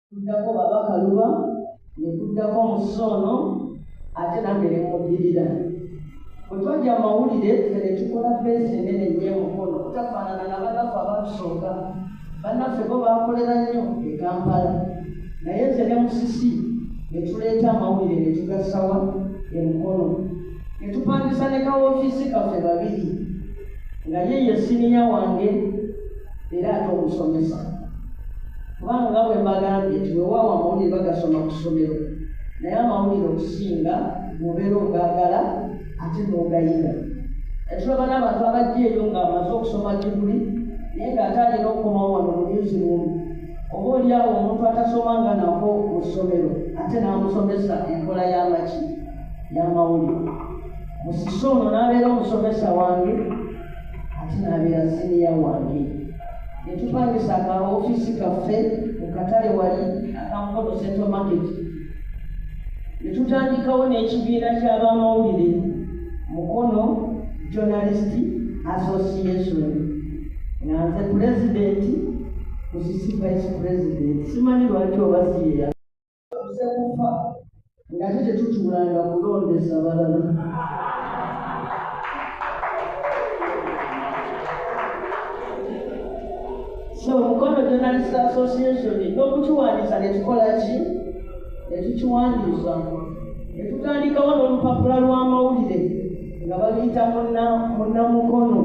Kuddako Baba Kaluba, ne kuddako Musoono, ate nange ne muddirira. Bwe twajja amawulire, ffe ne tukola base ennene nnyo e Mukono, obutafaanana na bannaffe abaatusooka. Bannaffe bo baakolera nnyo e Kampala, naye nze ne Musisi ne tuleeta amawulire ne tugassawa e Mukono. Ne tupangisa ne kawoofiisi kaffe babiri, nga ye ye siniya wange era ate omusomesa. Kubanga nga bwe mbagambye nti weewaawo amawulire bagasoma ku ssomero, naye amawulire okusinga bw'obeera ogaagala ate n'ogayiga. Tulaba n'abantu abajja eyo ng'amaze okusoma diguli naye ng'ate alina okukomawo wano mu newsroom, oba oli awo omuntu atasomanga nako mu ssomero ate n'amusomesa enkola y'amaki y'amawulire. Musisi ono n'abeera omusomesa wange ate n'abeera siniya wange. Ne tupangisa aka ofiisi kaffe mu katale wali aka Mukono Central Market. Ne tutandikawo n'ekibiina ky'abamawulire, Mukono Journalist Association, nga nze pulezidenti, Musisi vice president. Simanyi lwaki oba si ye tuze kufa ng'ate tetutuulanga kulondesa balala. So Mukono Journalist Association n'okukiwandiisa ne tukola ki? Ne tukiwandiisa. Ne tutandikawo n'olupapula lw'amawulire nga baluyita Munnamukono,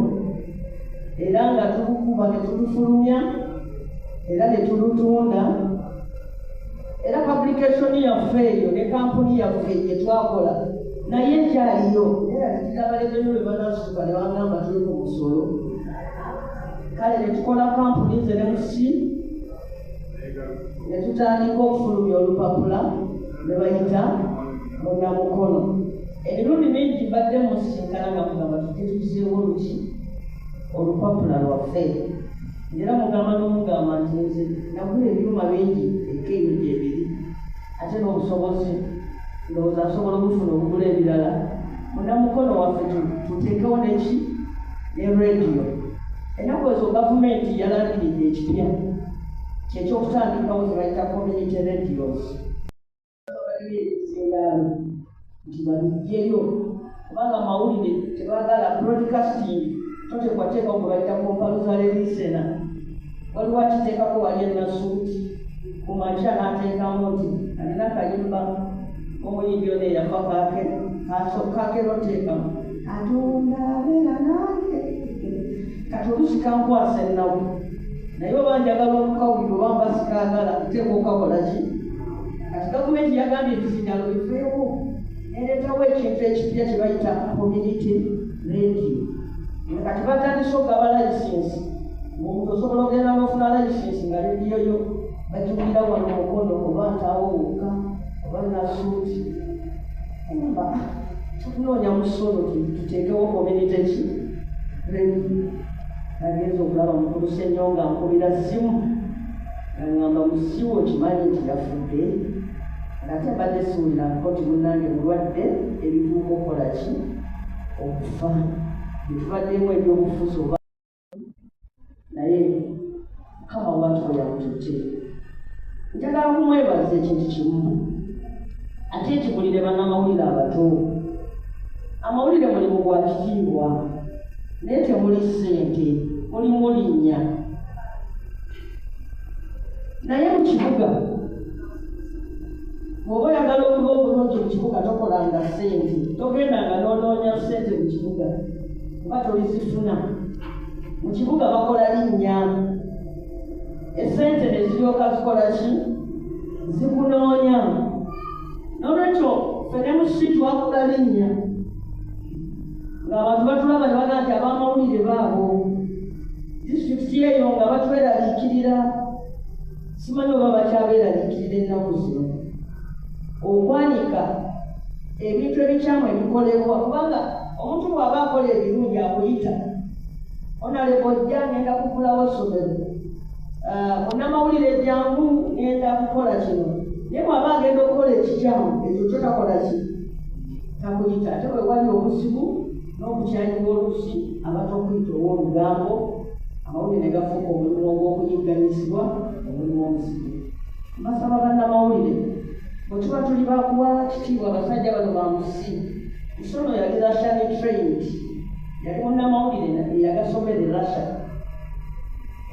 era nga tulukuba ne tulufulumya era ne tulutunda. Era publication yaffe eyo ne kampuni yaffe gye twakola naye ekyaliyo, era tukiraba revenue lwe banaasituka ne bagamba tuli ku musolo. Kale ne tukola kampuni nze ne Musisi ne tutandika okufulumya olupapula lwe bayita Munnamukono. Emirundi mingi mbadde musisinkana nga mugamba tujje tuzzeewo luki olupapula lwaffe. Era mugamba n'omugamba nti nze nagula ebyuma bingi ekeeyo gyebiri, ate n'obusobozi ndowooza nsobola okufuna okugula ebirala. Munnamukono waffe tuteekewo neki ne rediyo. Ennaku ezo gavumenti yalangiridde ekipya kyekyokutandikawo ze bayita community radios. Ebizindaalo nti babiggyeyo kubanga mawulire tebaagala broadcasting, toteekwa teekako gwe bayita compulsory listener. Waliwo akiteekako wali enasuuti ku makya n'ateekamu nti alina akayimba omuyimbi ono eyafa kakero teekamu Katonda abeera nange. Kati oluusi kankwasa ennaku, naye oba njagala okukawulira oba mba sikaagala nteekwa okukakola ki? Kati gavumenti yagambye ebizindaalo biveewo nereetawo ekintu ekipya kye bayita community radio. Nga kati batandise okugaba layisinsi, ng'omuntu osobola okugenda n'ofuna layisinsi nga rediyo yo bagiwulira wano Mukono oba Ntaawo wokka oba Nasuuti. Ngamba tukunoonya musono tuteekewo community ki radio. Nagenze okulaba mukulu Ssenyonga ankubira ssimu ng'angamba Musiiwa okimanyi nti yafudde, ng'ate mbadde siwulirangako nti munnange mulwadde ebituuka okukola ki okufa bye tubaddemu ebyobufuzi oba naye Mukama bw'atyo bwe yamututte. Njagala kumwebaza ekintu kimu ate ekigulire bannamawulire abato. Amawulire mulimu gwa kitiibwa, naye temuli ssente, mulimu linnya. Naye mu kibuga bw'oba oyagala okuba obulungi mu kibuga tokolanga ssente, togendanga n'onoonya ssente mu kibuga kuba tolizifuna. Mu kibuga bakola linnya, essente ne ziryoka zikola ki? Zikunoonya. N'olwekyo ffe ne Musisi twakola linnya ng'abantu batulaba ne bagamba nti ab'amawulire baabo. Disitulikiti eyo nga batweraliikirira, simanyi oba bakyabeeraliikirira ennaku zino, okwanika ebintu ebikyamu ebikolebwa, kubanga omuntu bw'aba akola ebirungi akuyita onalebo ojja ngenda kugulawo ssomero, munnamawulire jangu ngenda kukola kino, naye bw'aba agenda okukola ekikyamu ekyo kyo takola ki? Takuyita. Ate bwe wali obuzibu n'okukyayibwa oluusi abantu okuyita ow'olugambo, amawulire ne gafuuka omulimu ogw'okuyigganyizibwa, omulimu omuzibu. Mbasaba tuli bakuwa kitiibwa abasajja bano ba Musisi. Musono yali Russian trained, yali munnamawulire eyagasomera e Russia.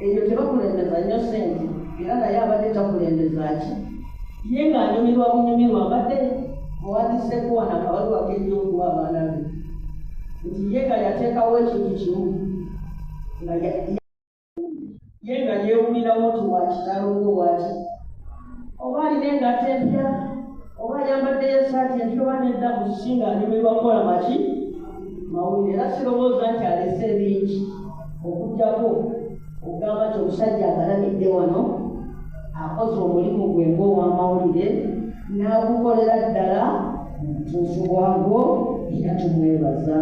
Eyo tebakulembeza nnyo ssente, era naye abadde takulembeza ki, ye ng'anyumirwa bunyumirwa. Mbadde muwandiiseko wano akabaluwa kejja okuwa abaana be nti ye nga yateekawo ekintu kimu, nga ye nga yeewulirawo nti wakitalo ng'owaki, oba alina engatto empya, oba ayambaddeyo essaati empya, oba nedda, Musisi ng'anyumirwa kukola maki mawulire. Era sirowooza nti alese bingi okuggyako okugamba nti omusajja agalamidde wano akoze omulimu gwe ng'ow'amawulire n'agukolera ddala mu butuufu bwagwo, era tumwebaza.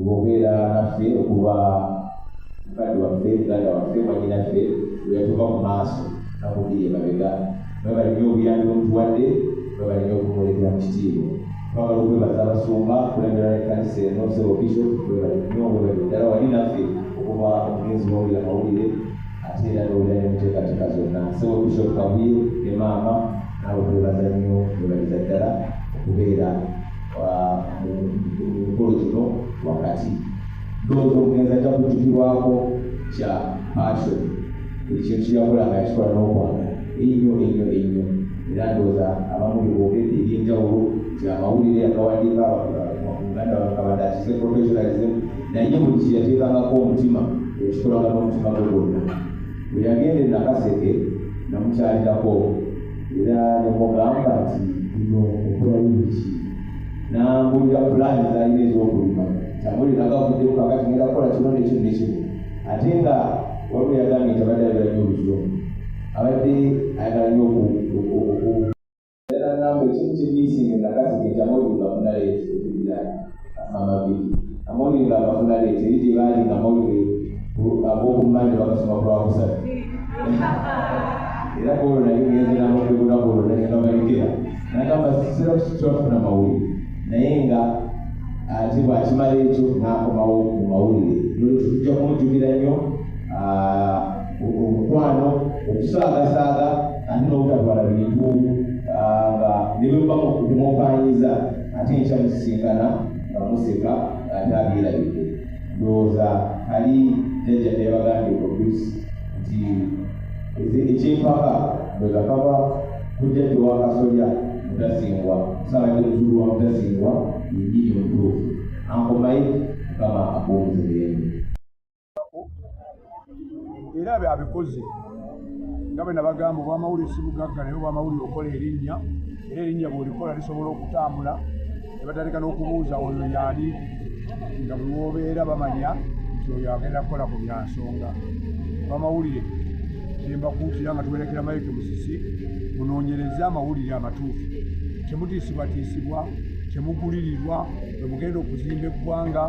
Obeera naffe okuva mukadde waffe, muganda waffe, mwannyinaffe lwe yatuuka mu maaso nakubiri emabega. Mwebale nnyo obuyambi bwemutuwadde, mwebale nnyo okumwolekera mu kitiibwa. Twagala okwebaza abasumba okulembera n'ekkanisa eno, ssebo Bishop, webale nnyo, webale ddala wali naffe okuva omugenzi wawulira amawulire, ate era n'owulira ne muteekateeka zonna. Ssebo Bishop Kabuye ne maama, naawe twebaza nnyo, webaliza ddala okubeera mu mikolo gino wakati. Ndowooza omugenzi ajja kujjukirwako kya passion, buli kintu kye yakola nga yakikola n'okwagala ennyo ennyo ennyo. Era ndowooza abamu beboogedde ebyenjawulo nti amawulire agawandiika muganda wange Kabanda akise professionalism, naye buli kye yateekangako omutima yakikolanga n'omutima gwe gwonna. Bwe yagenda e Nakaseke namukyalirako era ne mugamba nti bino okolayo biki, n'ambuulira pulaani z'alina ez'okulima, nti amawulire nagavuddeko, kakati ngenda kukola kino nekino nekino. Ate nga waliwo yagambye nti abadde ayagala nnyo oluzungu, abadde ayagala nnyo era nagamba ekintu kyemiisinga Nakaseke nti amawulire gafuna late, ojjukira Mama Viki, amawulire nga gafuna late eri gye baali nga amawulire ag'okumande bagasoma ku Lwakusatu. Era kwolwo nali ngenze n'amawulire olunaku olwo nagenda balekera, nagamba sisera twafuna mawulire, naye nga ate bw'akimala ekyo n'akomawo mu mawulire. Nolwekyo tujja kumujjukira nnyo omukwano, okusaagasaaga, ate n'obutatwala bintu nga ne bwe muba temukaanyiza, ate enkya musisinkana nga museka ng'ate abyerabidde. Ndowooza kali jjajja teyabagambye produce nti ekyempaka ndowooza kava ku jjajja ow'akasolya Mutasingwa, Musaabadde muzukulu wa Mutasingwa yennyini omutuufu. Uncle Mike, Mukama akuwummuze mirembe. Era abikoze nga bwe nabagamba, obwamawulire si bugagga, naye obwamawulire okola erinnya, era erinnya bw'olikola lisobola okutambula ne batandika n'okubuuza oyo yaani, nga buli wobeera bamanya nti oyo agenda kukola ku byansonga. Bamawulire kyembakuutira nga tuwerekera Mike Musisi, munoonyereze amawulire amatuufu, temutiisibwatiisibwa, temugulirirwa. Bwe mugenda okuzimba eggwanga,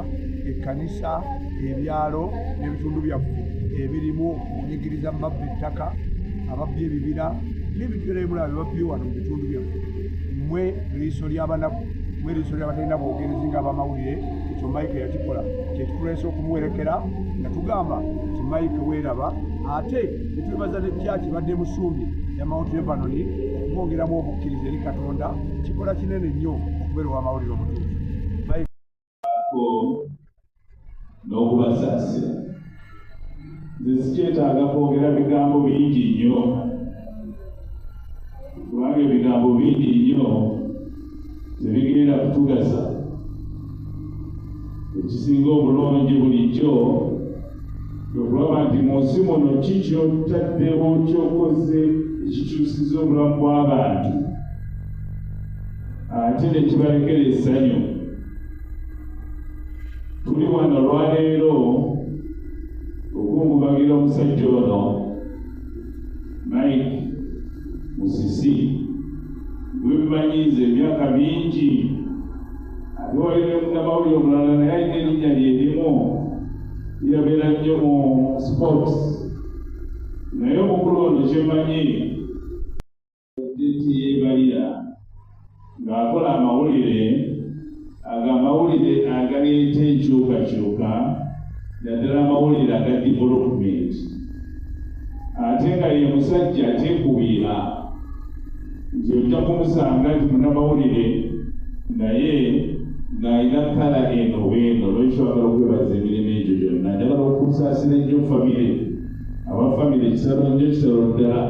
ekkanisa, ebyalo n'ebitundu byaffe ebirimu okunyigiriza mabba ettaka, ababbye ebibira n'ebintu byonna bimulaba byebabbye wano mu bitundu byaffe, mmwe liiso ly'abanaku, mmwe liiso ly'abatalina bwogerezi ng'abamawulire. Ekyo Mike yakikola, kyekituleese okumuwerekera nga tugamba nti Mike weeraba. Ate netwebaza ne kyaki badde musumbye ya Mount Lebanon okumwongeramu obukkiriza eri Katonda. Kikola kinene nnyo okubeera ow'amawulire omutuufu. N'okubasaasira, nze sikyetaaga kwogera bigambo bingi nnyo, kubanga ebigambo bingi nnyo tebigenda kutugasa. Ekisinga obulungi bulijjo okulaba nti mu nsi muno ki kyotaddewo, kyokoze ekikyusiza obulamu bw'abantu ate ne kibalekera essanyu. Tuli wano olwaleero okungubagira omusajja ono Mike Musisi gwe mmanyiiza emyaka mingi, ate waliwo ne munnamawulire omulala naye alina erinnya lye limu, yabeera nnyo mu sports, naye omukulu ono kyemmanyi yeebalira ng'akola amawulire, ago amawulire agaleeta enkyukakyuka, naddala amawulire aga development. Ate nga ye musajja ateekubiira nti ojja kumusanga nti munnamawulire naye ng'alina kkala eno bweno. Lwekyo twagala okwebaza emirimu egyo gyonna. Njagala okusaasira ennyo famire, aba famire kitalo nnyo, kitalo ddala.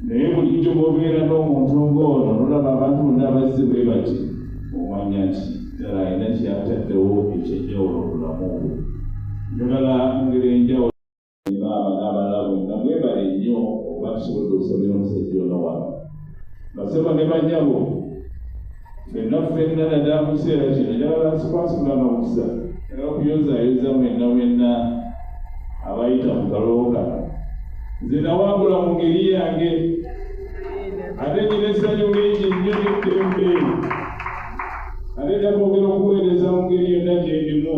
Naye bulijjo bw'obeera n'omuntu ng'ono n'olaba abantu bonna abazze bwe bati, omanya nti ddala alina ky'ataddewo eky'enjawulo mu bulamu bwe. Njagala mu ngeri ey'enjawulo maama n'abalala bonna mwebale nnyo okuba tusobodde okusabira omusajja ono wano. Bassebo ne bannyabo, ffenna ffenna naddala mu kiseera kino njagala nsikwasula n'omukisa, njagala okuyozaayoza mwenna mwenna abayita mu kalulu kano. Nze nawangula mu ngeri yange, ate nnyina essanyu lingi nnyo n'eddembe, ate nja kwongera okuweereza mu ngeri yonna gye ndimu.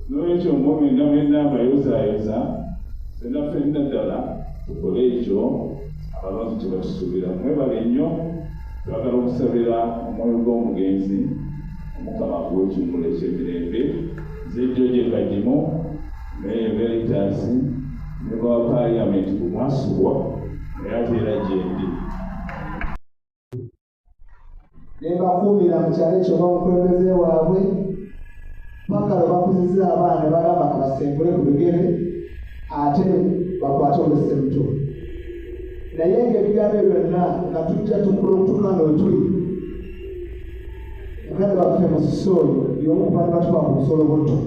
N'olwekyo mmwe mwenna mwenna mbayozaayoza, ffenna ffenna ddala tukole ekyo abalonzi kye batusuubira. Mwebale nnyo, twagala okusabira omwoyo gw'omugenzi, Omukama aguwe ekiwummulo eky'emirembe. Nze George Kagimu, Mayor Emeritus, Member wa Parliament ku Mwasubwa, naye ate era gyendi. Ne mbakuumira mu kyalo ekyo n'omukulembeze waabwe paka lwe bakuzizza abaana ne bagamba kabasembule ku bigere ate bakwate olw'essemuto. Naye ng'ebigambo ebyo byonna nga tujja tukula okutuuka nga we tuli, mukadde waffe Musisi oyo y'omu ku baali batuba ku busolobotto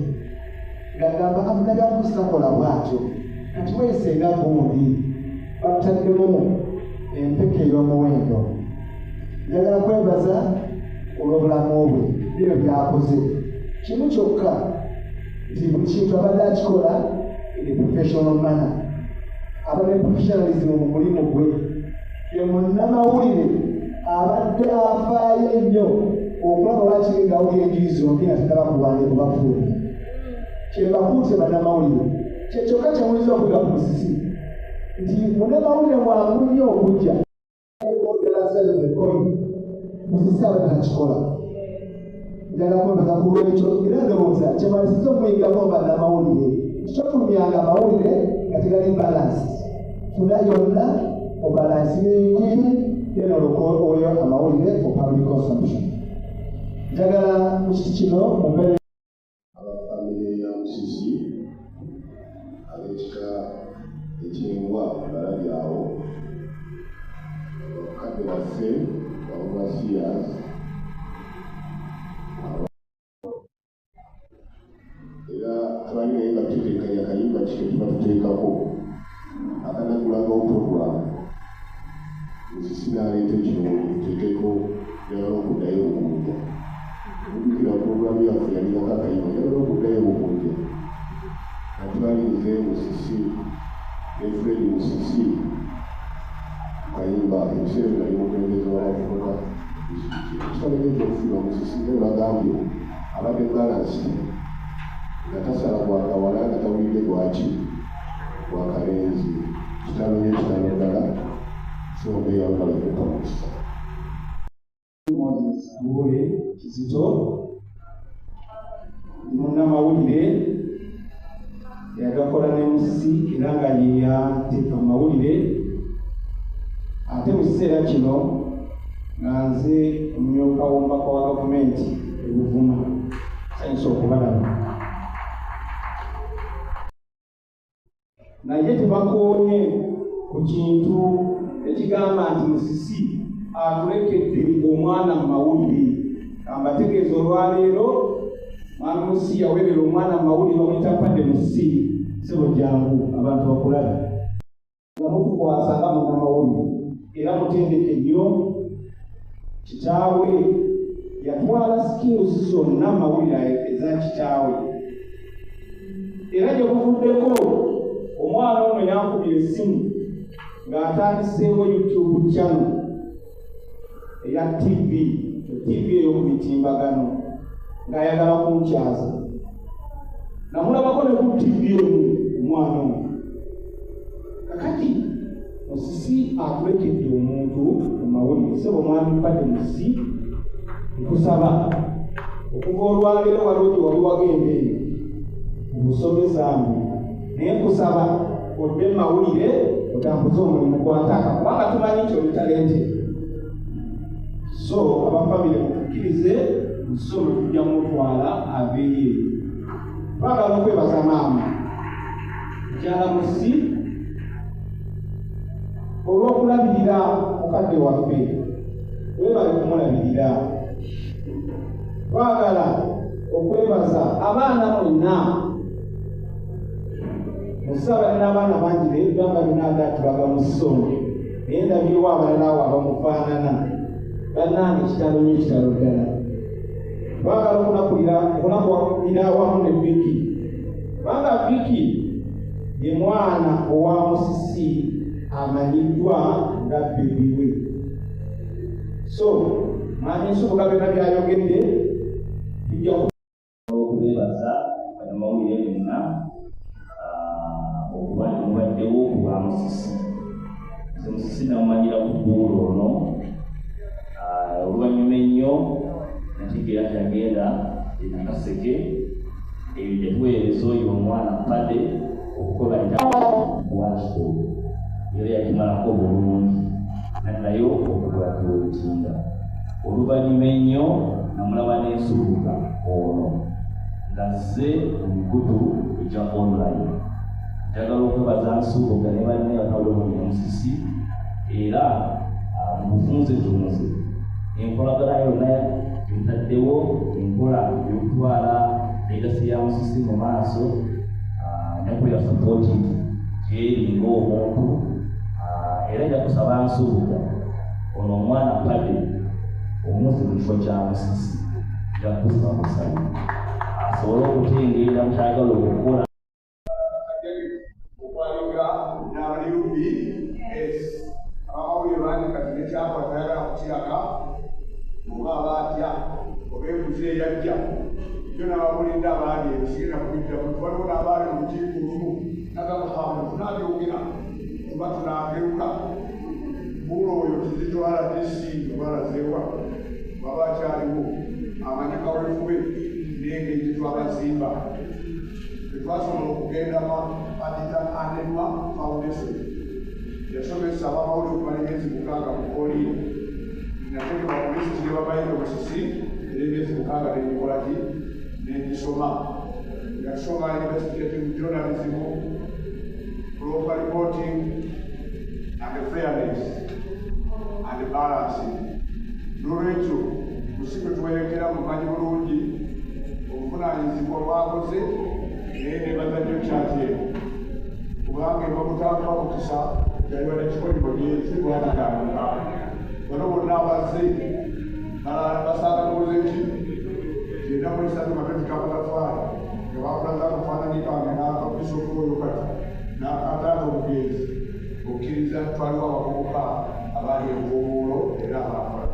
ng'agamba munnabyabufuzi takola bw'atyo, kati weeyise nga gundi, batutaddemu empeke ey'omuwendo. Njagala kwebaza olw'obulamu bwe n'ebyo by'akoze. Kimu kyokka nti buli kintu abadde akikola in a professional manner. Aba ne professionalism mu mulimu gwe. Ye munnamawulire abadde afaayo ennyo okulaba waakiri ng'awulira enjuyi zombi nga tannaba kuwandiika oba kufulumya. Kye mbakuutira bannamawulire, kye kyokka kye muyinza okuyiga ku Musisi nti munnamawulire mwangu nnyo okujja Musisi abadde takikola. Njagala kwebaza ku lw'ekyo era ndowooza kyemalisiza omuyigako bannamawulire nti tofulumyanga amawulire nga tegali balanced. Funa yonna obalansinge then olwoke oweeyo amawulire for public consumption. Njagala mu kiti kino mumbeere Aba famire ya Musisi ab'ekika eky'Embwa mbalabye awo, bakadde baffe ba overseers, aba era twali naye nga tutetenkanya kayimba ki ke tuba tuteekako akanaggulangawo pulogulaamu. Musisi n'aleeta ekirowoozo tuteekeko Njagala okuddayo e Bukunja. Mujjukira pulogulaamu yaffe yalinako akayimba Njagala okuddayo e Bukunja? Nga twali nze, Musisi ne Fred Musisi ku kayimba ako. Ebiseera ebyo nali mukulembeze w'abavubuka mu disitulikiti eno. Kitalo nnyo eky'okufiirwa Musisi nga bwe bagambye abadde balanced nga tasala gwa kawala nga tawulidde gwaki gwa kalenzi. Kitalo nnyo kitalo ddala. So mbeera webale kumpa mukisa. Moses Buule Kizito, ndi munnamawulire eyagakola ne Musisi era nga ye yanteeka mu mawulire, ate mu kiseera kino nga nze omumyuka w'omubaka wa gavumenti e Buvuma. Nsanyuse okubalaba. Naye tebakoonye ku kintu ekigamba nti Musisi atulekedde omwana mu mawulire. Kambategeeze olwaleero Mwami Musisi yaweerera omwana mu mawulire bamuyita Paddy Musisi. Ssebo jjangu abantu bakulabe. Yamutukwasa nga munnamawulire era mutendeke nnyo. Kitaawe yatwala skills zonna mu mawulire eza kitaawe. Era gye buvuddeko omwana ono yankubye essimu ng'atandiseewo YouTube channel eya TV, TV ey'oku mitimbagano ng'ayagala kunkyaza. Namulabako ne ku TV emu omwana ono. Kakati Musisi atulekedde omuntu mu mawulire. Ssebo Mwami Paddy Musisi, nkusaba okuva olwaleero waliwo gye wali wagenda eyo mu busomesa mbu, naye nkusaba Odde mawulire otambuze omulimu gw'ataaka kubanga tumanyi nti oli talente. So abafamire mutukkirize Musisi tujja mutwala aveeyo. Twagala okwebaza maama mukyala Musisi olw'okulabirira mukadde waffe, weebale kumulabirira. Twagala okwebaza abaana mwenna. Musisi abalina abaana bangi naye ebbanga lyonna agaatulaga Musisi ono, naye ndabyewo abalala awo abamufaanana. Bannange kitalo nnyo, kitalo ddala. Twagala okunakuwalira awamu ne Vicky, kubanga Vicky ye mwana owa Musisi amanyiddwa nga bebi we. So mwami Nsubuga byonna byayogedde tujja okubeebaza bannamawulire bonna okuba nti mubaddewo ku bwa Musisi. Nze Musisi namumanyira ku bbuulo ono. Oluvannyuma ennyo nategeera nti agenda e Nakaseke, eyo gye tuweereza oyo omwana Pade okukola watchdog, era yakimalako bulungi naddayo okugraduatinga. Oluvannyuma ennyo namulaba n'Ensubuga ono ng'azze mu mikutu egya online. Njagala okwebaza Nsubuga ne banne bakawulira Musisi, era mu bufunzefunze enkolagana yonna emutaddewo enkola ey'okutwala legacy ya Musisi mu maaso. Njakubeera supportive gyeri ng'omuntu, era nja kusaba Nsubuga ono omwana Pade omuzi mu kifo kya Musisi, nja kusaba musabi asobole okutengeera mukyagala okukola. Okwalinga WBS abamawulire bangi kati nekyakola tayagala kukiraga oba aba atya oba enguzi eyajja jo n'ababulidde abaali eyo sigenda kubiddamu. Waliwo n'abaali mu lukiiko olumu nagamba hamu tunabyogera tuba tunageruka buulo oyo tizitwala DC oba lazeewa baba akyaliwo amanyi kawefube n'engeri gye twabazimba. Tetwasobola okugenda Anita Anenwa Foundation yasomesa abamawulire okumala emyezi 6 mu Korea. Natekebwa ku lisiti ne babayita Musisi era emyezi 6 nengikolaki nengisoma. Yasoma investigative journalism, proper reporting and fairness and balancing. N'olwekyo Musisi gwe tuwerekera mumanyi bulungi obuvunaanyizibwa bwakoze, naye nebaza nnyo kyati eno kubanga eva mukisa yaliba nekikolimo gyezi bwatagamba bano bonna abazze basanga koze ki 93 nga kamataffaali nga bakulaza akafaananyi kange n'akabisoka oyo kati n'akataata omugenzi okkiriza twaliwo abavubuka abaali enkoboolo era abakola.